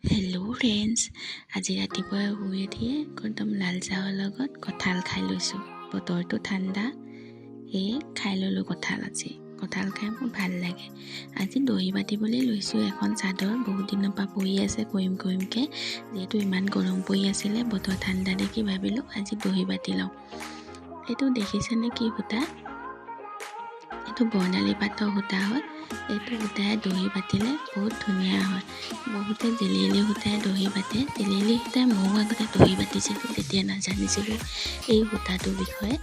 Hello' friends, আজি ৰাতিপুৱাই শুই উঠিয়ে একদম লাল চাহৰ লগত কঁঠাল খাই লৈছোঁ। বতৰটো ঠাণ্ডা, সেয়ে খাই ল'লোঁ কঁঠাল। আজি কঁঠাল খাই মোৰ ভাল লাগে। আজি দহি বাতিবলৈ লৈছোঁ এখন চাদৰ। বহুত দিনৰ পৰা পৰি আছে কৰিম কৰিমকৈ। যিহেতু ইমান গৰম পৰি আছিলে, বতৰ ঠাণ্ডা দেখি ভাবিলোঁ আজি দহি বাতি লওঁ। এইটো দেখিছেনে কি সূতা? এইটো বৰ্ণালী পাটৰ সূতা হয়। এইটো সূতাই দহি বাতিলে বহুত ধুনীয়া হয়। বহুতে জেলেলি সূতাই দহি বাতে। জেলেলি সূতাই ময়ো আগতে দহি বাতিছিলোঁ, তেতিয়া নাজানিছিলোঁ এই সূতাটোৰ বিষয়ে।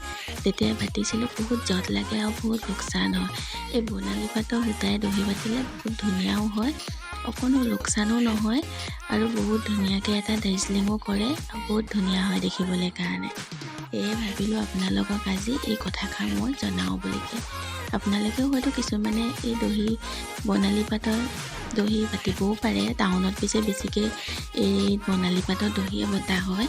তেতিয়া বাতিছিলোঁ, বহুত জঁট লাগে আৰু বহুত লোকচান হয়। এই বৰ্ণালী পাটৰ সূতাই দহি বাতিলে বহুত ধুনীয়াও হয়, অকণো লোকচানো নহয় আৰু বহুত ধুনীয়াকৈ এটা ডেজলিঙো কৰে আৰু বহুত ধুনীয়া হয় দেখিবলৈ কাৰণে। সেয়ে ভাবিলোঁ আপোনালোকক আজি এই কথাষাৰ মই জনাওঁ বুলিকে। আপোনালোকেও হয়তো কিছুমানে এই দহি বৰ্ণালী পাটৰ দহি বাতিবও পাৰে। টাউনত পিছে বেছিকৈ এই বৰ্ণালী পাটৰ দহিয়ে বতা হয়।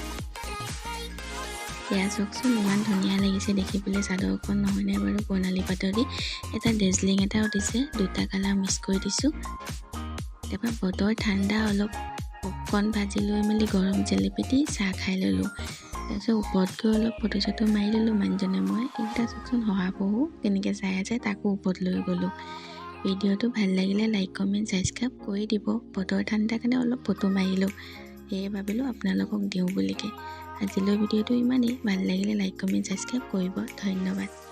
এয়া চাওকচোন, ইমান ধুনীয়া লাগিছে দেখিবলৈ চাদৰখন, নহয়নে বাৰু? বৰ্ণালী পাটৰ দি এটা ডেজলিং এটাও দিছে, দুটা কালাৰ মিক্স কৰি দিছোঁ। তাৰপৰা বতৰ ঠাণ্ডা, অলপ পপকৰ্ণ ভাজি লৈ মেলি গৰম জেলেপি দি চাহ খাই ল'লোঁ। তাৰপিছত ওপৰত গৈ অলপ ফটো চটো মাৰি ল'লোঁ মানুহজনে মই। এইকেইটা চাওকচোন, শহাপহু কেনেকৈ চাই আছে, তাকো ওপৰত লৈ গ'লোঁ। ভিডিঅ'টো ভাল লাগিলে লাইক, কমেণ্ট, ছাবস্ক্ৰাইব কৰি দিব। বতৰ ঠাণ্ডা কাৰণে অলপ ফটো মাৰিলোঁ, সেয়ে ভাবিলোঁ আপোনালোকক দিওঁ বুলিকে। আজিলৈ ভিডিঅ'টো ইমানেই। ভাল লাগিলে লাইক, কমেণ্ট, ছাবস্ক্ৰাইব কৰিব। ধন্যবাদ।